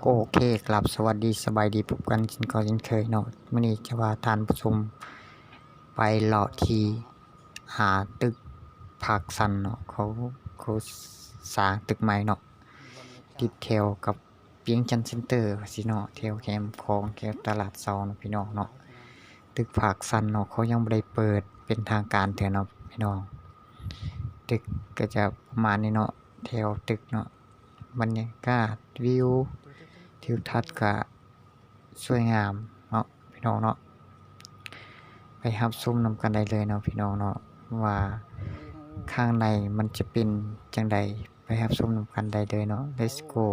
ໂອເຄ ກາບສະຫວັດດີ ສະບາຍດີ ພົບກັນເຊັ່ນເກົ່າເຊັ່ນເຄີຍເນາະ. ມື້ນີ້ຈະພາທ່ານຜູ້ຊົມໄປເລາະທີ່ ຫາຕຶກພາກຊັນເນາະ, ເຂົາ ເຂົາສ້າງຕຶກໃໝ່ເນາະ ຕິດແຖວກັບວຽງຈັນເຊັນເຕີວ່າຊີ້ເນາະ, ແຖວແຄມຂອງ ແຖວຕະຫຼາດເຊົ້າເນາະ ພີ່ນ້ອງເນາະ. ຕຶກພາກຊັນເນາະ ເຂົາຍັງບໍ່ໄດ້ເປີດເປັນທາງການເທື່ອເນາະ ພີ່ນ້ອງ. ຕຶກກໍຈະປະມານນີ້ເນາະ ແຖວຕຶກເນາະ. ບັນຍາກາດວິວທິວທັດກະສວຍງາມເນາະ ພີ່ນ້ອງເນາະ. ໄປຮັບຊົມນຳກັນໄດ້ເລີຍເນາະ ພີ່ນ້ອງເນາະ ວ່າຂ້າງໃນມັນຈະເປັນຈັ່ງໃດ. ໄປຮັບຊົມນຳກັນໄດ້ເລີຍເນາະ. Let's go.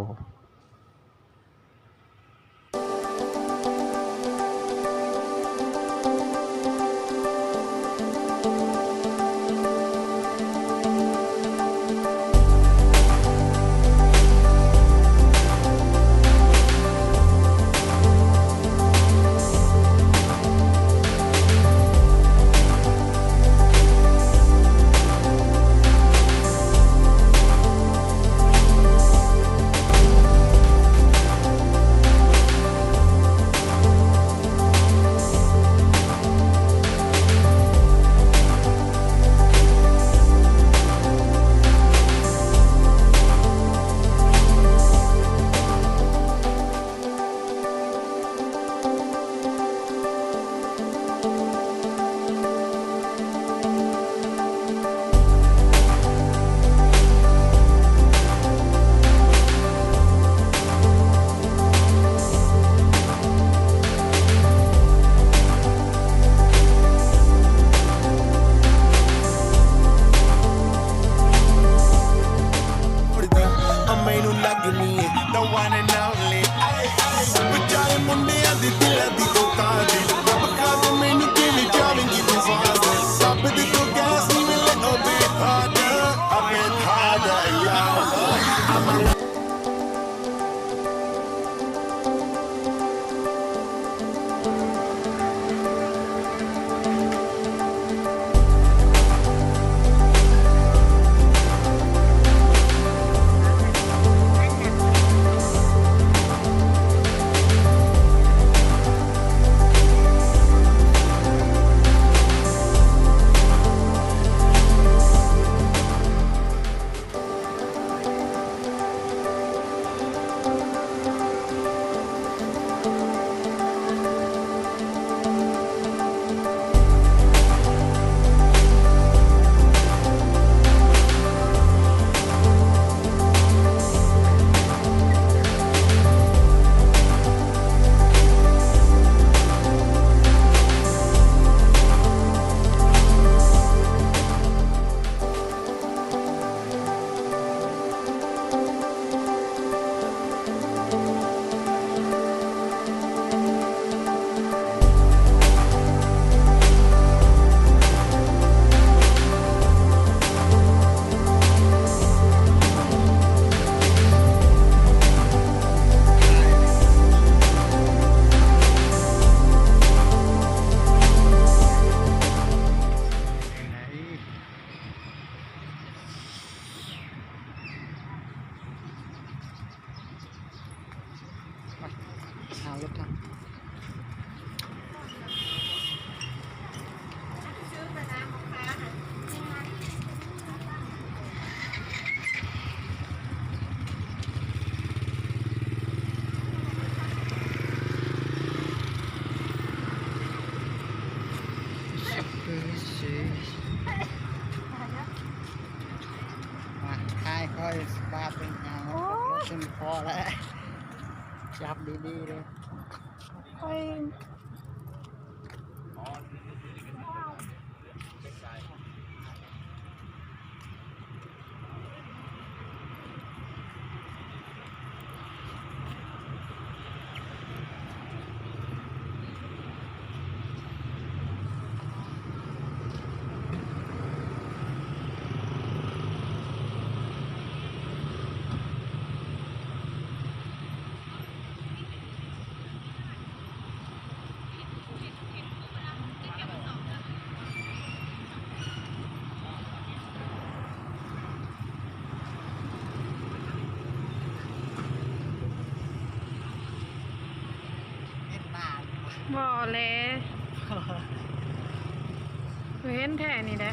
ມາ ຖ່າຍຂ້ອຍສະບາດເປັນຫຍັງ ໂອ້ຍ ເປັນພໍແລ້ວ ຈັບດີໆເດີ້ ຂ້ອຍ. ບໍ່ແລ ເຫັນແທ້ນີ້ແຫຼະ.